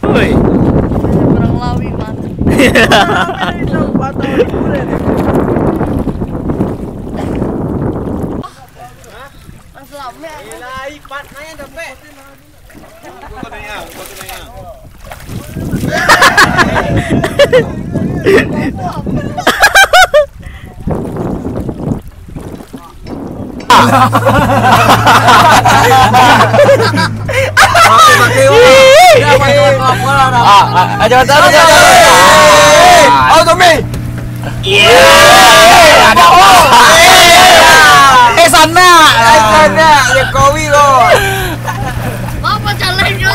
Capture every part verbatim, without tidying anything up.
Oi. Urang Lawi, mantap. Mas Lamek. Ah, ah, ah, jangan taruh, jangan taruh. Oh, zombie. Iya. Ada, oh. Eh, sana. Eh, sana. Jokowi, kok. Bapak calon juga.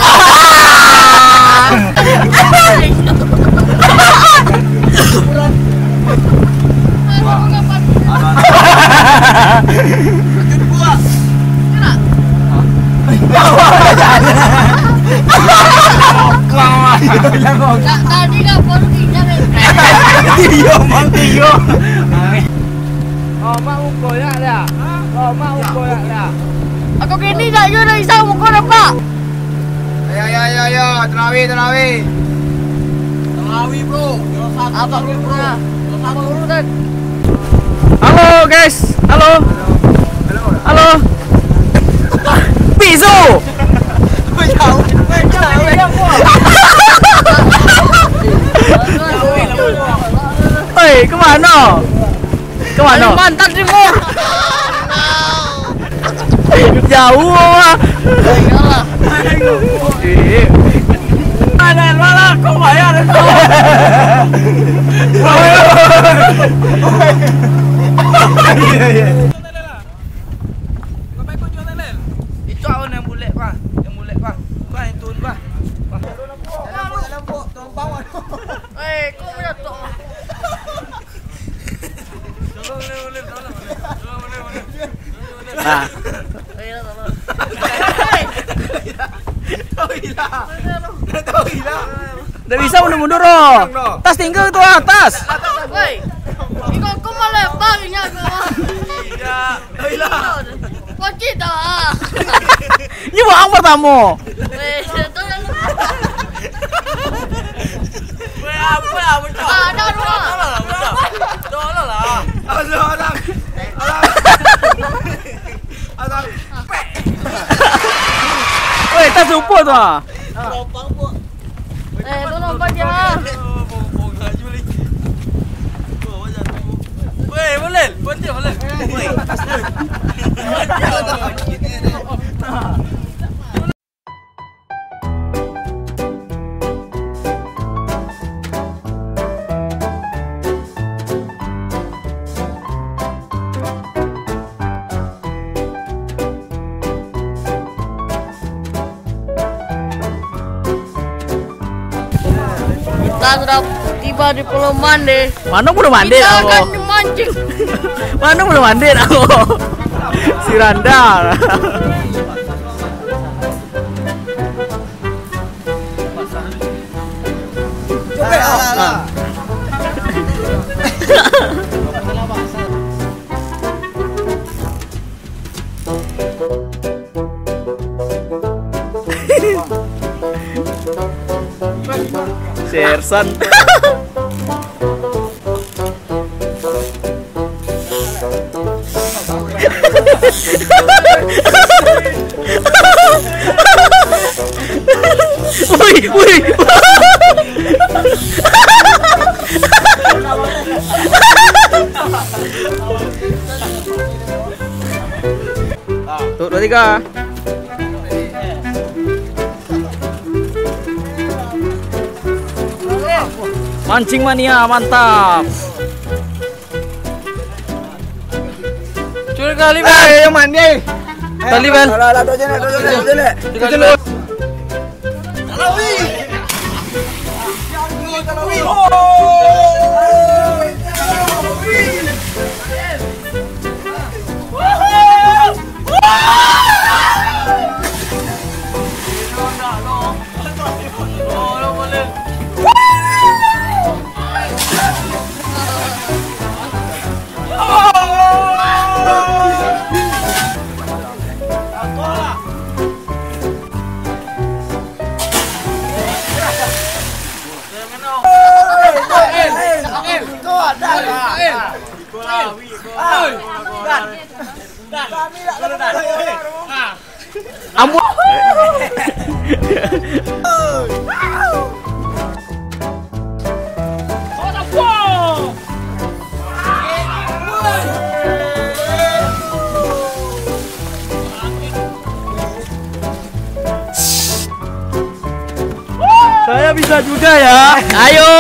Tadi nggak baru pindah, eh. Iya, Bang, iya. Lomak muko ya dah. Lomak muko ya dah. Aku kini dah, yo dah isau muko dah, Pak. Ayo, ayo, ayo, ayo, tarawih, tarawih. Tarawih, bro. Yo satu, apa, bro? Yo satu, bro. Halo, guys. Halo. Halo. Piso. Oi, kemana? Kemana? Kalimantan Timur. Jauh, ah. Iyalah. Ada malah kau bayar itu. Iya, iya. Itu awak yang bulek, Pak. Yang bulek, Pak. Bukan yang turun, Pak. Pak. Dalam, dalam, dalam, dalam. Eh, kau punya tok. Nah. Ndak bisa mundur-mundur, oh. Tas tinggal tu, ah, tas. Woi. Iko kau malah bang inyo kau. Iya. Kocik tak? Ini bang pertama. Weh, saya tu yang Weh, apa lah, bocah? Ah, ada dua. Tolong lah, bocah. Tolong lah. Aduh, orang. Orang. Orang. Weh, tas lupa tu, ah. Eh, tolong, Pak, ya. Weh, boleh. Buat dia, boleh. Weh. Kita sudah tiba di Pulau Mande. Mano Pulau Mande, Kita akan memancing. Mano Pulau Mande, si Randa. Sersan. Woi, woi. Tuh, dua, tiga. Mancing mania, mantap. Curi kali, Bang. Eh, yang mandi. Kali, Bang. Alah, alah, tu je nak, tu je nak, tu je nak. Curi kali, Bang. Ambo. Saya bisa juga ya. Ayo.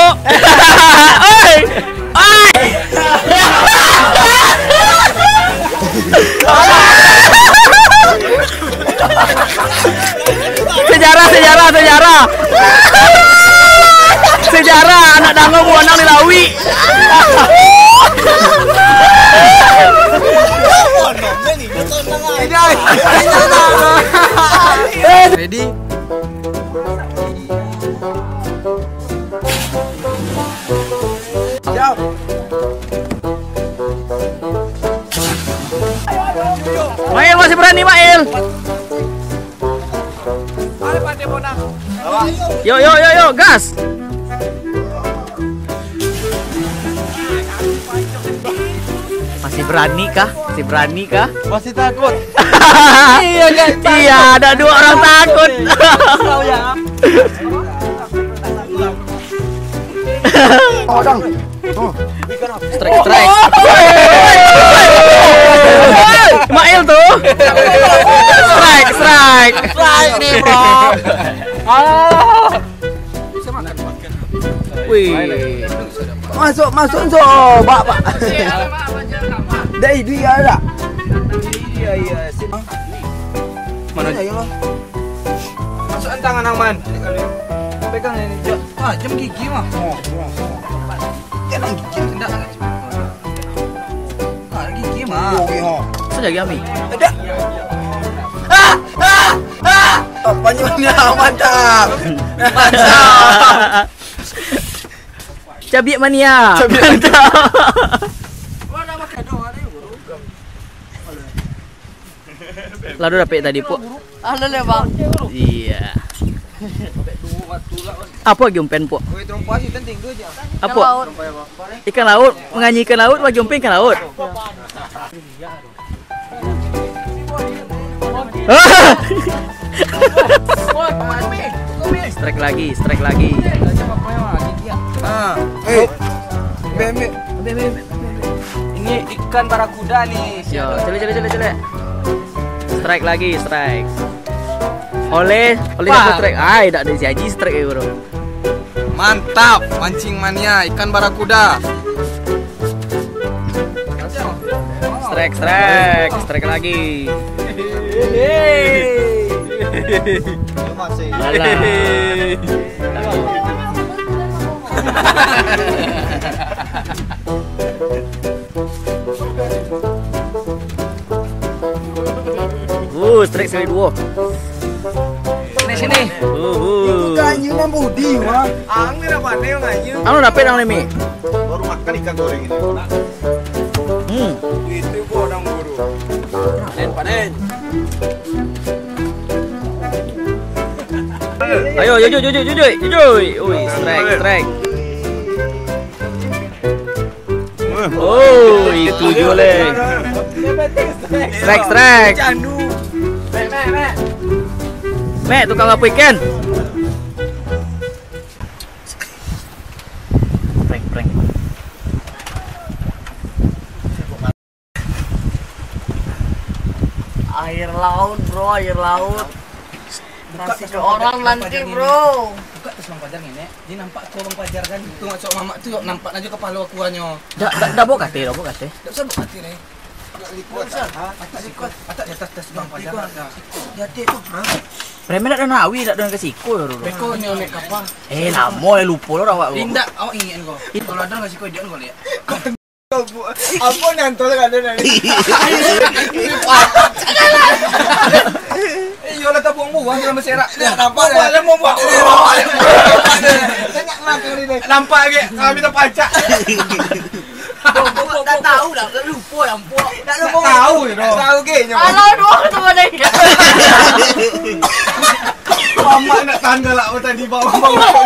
Oi. Oi. Sejarah, sejarah, sejarah. Sejarah anak dango buanang di lauik. Ready? Siap. Mail masih berani, Mail. Yo, yo, yo, yo, gas. Masih berani kah? Masih berani kah? Masih takut. Iya, guys. Iya, ada dua orang takut. Tahu ya. Oh, dong. Oh. Strike, strike. Mail tu. Strike, strike. Strike ni, bro. Ah. Wih. Masuk, masuk, so, bak, bak. Dari dia lah. Iya, iya. Mana? Iya, iya. Masukkan tangan, Aman. Pegang ini, jam. Ah, jam gigi mah. Oh, oh, oh. Jangan gigi, tidak. Ah, gigi mah. Oh, iya. Sudah lagi, Ami. Tidak. Ah, ah, ah. Oh, panjangnya mantap. Mantap. Cabiak mania. Cabiak mania. Mantap. Lah, dah dapek tadi, Pok? Halo, le, Bang. Iya. Apo lagi umpen, Pok? Apo? Ikan laut. Ikan laut, manganyi ikan laut, bagi umpen ikan laut. Strike lagi, strike lagi. Ah, eh. Ambil, ambil. Ini ikan barakuda nih. Yo, cele, cele, cele, cele. Strike lagi, strike. Oleh, oleh satu strike. Ai, dak ada si Haji strike ya, bro. Mantap, mancing mania, ikan barakuda. Strike, strike, strike lagi. Alah. Uh, strike sekali duo. Sini, sini. Uh, uh. Bukan, you mah budi, mah. Ang ni dah pandai mangayun. Anu dapek nang lemi. Baru makan ikan goreng ini. Hmm. Itu kok orang guru. Panen, panen. Ayo, jujur, jujur, jujur, jujur. Ui, strike, strike. Oh, itu juo, leh. Strike, strike. Mek, tukang sapu ikan. Prank, prank. Air laut, bro, air laut. Kasih ke orang nanti, bro. Buka tas Bang Fajar ngini. Jadi nampak tu Bang Fajar kan? Tu masuk mamak tu nampak aja kepala aku hanyo. Dak, dak, dak bawa kate, dak bawa kate. Dak usah bawa kate, Rey. Dak usah. Atak siko. Atak di atas tas Bang Fajar. Di atas tu. Premen dak ada nawi, dak ada ka siko, bro. Beko nyo mek kapa? Eh, lamo lah, lupo lah awak, bro. Indak, awak ingat ko. Kalau ada ka siko, dia ko lihat. Apo nyantol ka ado tadi? Eh, iyo lah, tabuang-buang dalam beserak. Nampak dah. Buang, buang, buang. Nampak lagi, kami terpancak. Tak tahu dah, lupo dah, Mpok. Tak lupo. Tahu je, no. Tahu ke, nyo. Alah, dua tu mana? Mamak nak tanda lah, tadi bawah-bawah.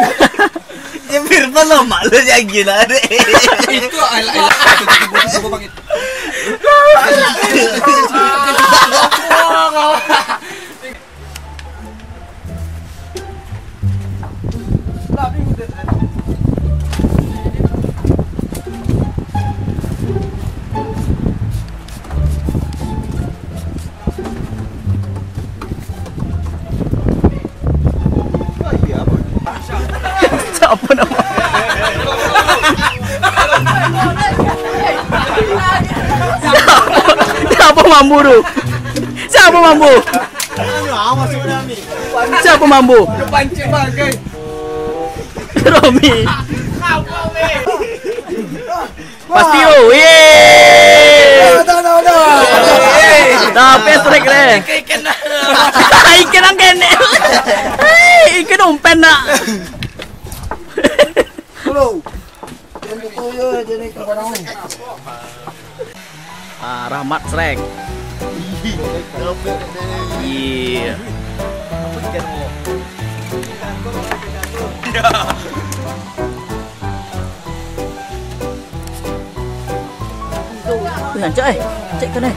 Jepir pun lomak lu yang gila deh. Itu alah, alah. Siapa nama? Siapa mambu tu? Siapa mambu? Siapa mambu? Romi. Pasti yo. Yeay. Dah, dah, dah, dah. Dah, pestrek deh. Ikan, ikan. Ikan ang kenek. Hei, ikan umpen nak. Halo. Yang betul yo, jadi kawan. Ah, Rahmat Srek. Iya. Wih, rancak, eh. Cek kan, eh.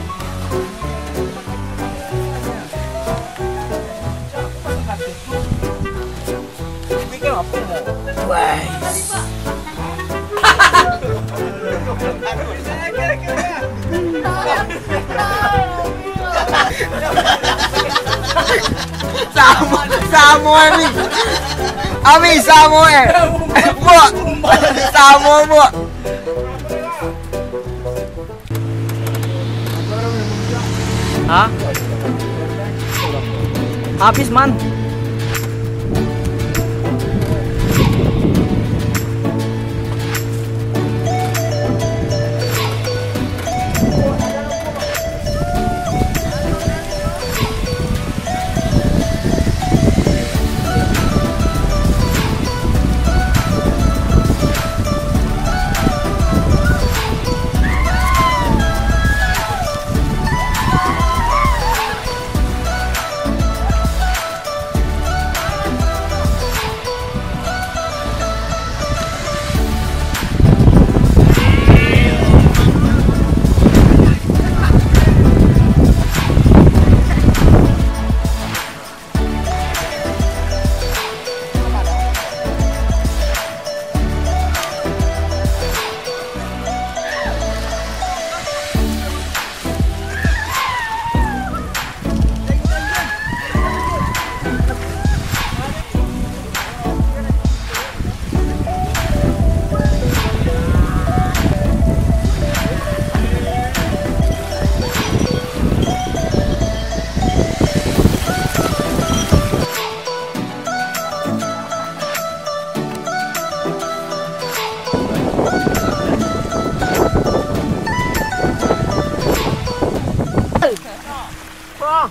Wais. Samo, samo, Ami. Ami, samo, eh. Buk. Samo, Buk. Hah? Habis, man.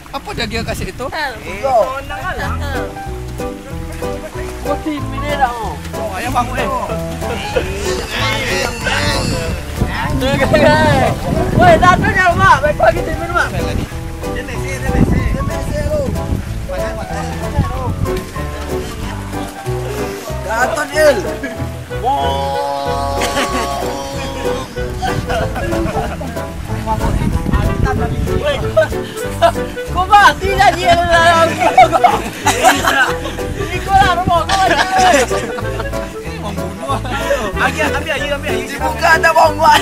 Apo dia, dia kasih itu? Oh, ayah bangun, eh. Woi, datang ya, Mak. Baik pagi, tidur, Mak. Gatot, Il. Kau mati dah dia dalam. Ini kau lah rumah kau. Ambil, ambil air, ambil air. Dibuka dah bongkok.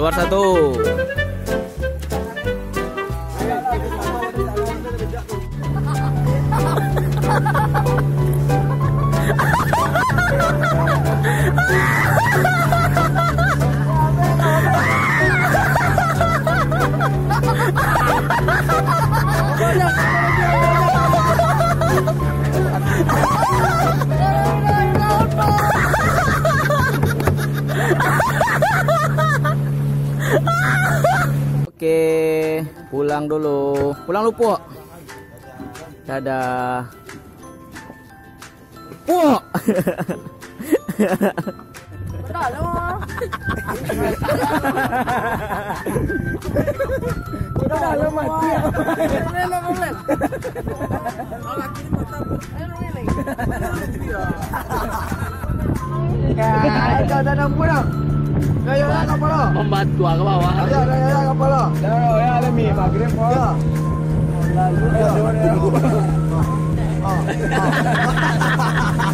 Keluar satu. Oke, pulang dulu. Pulang Lupuak. Dadah. Puak. Udah lah mati. Ya, dah, dah, dah, pulang. Dah, ya, ya, kapal lah. Membantu ke bawah. Ya, dah, ya, ya, kapal lah. Dah, ya, dah, mi, maghrib, ya. Lalu, ya. Ah, ah.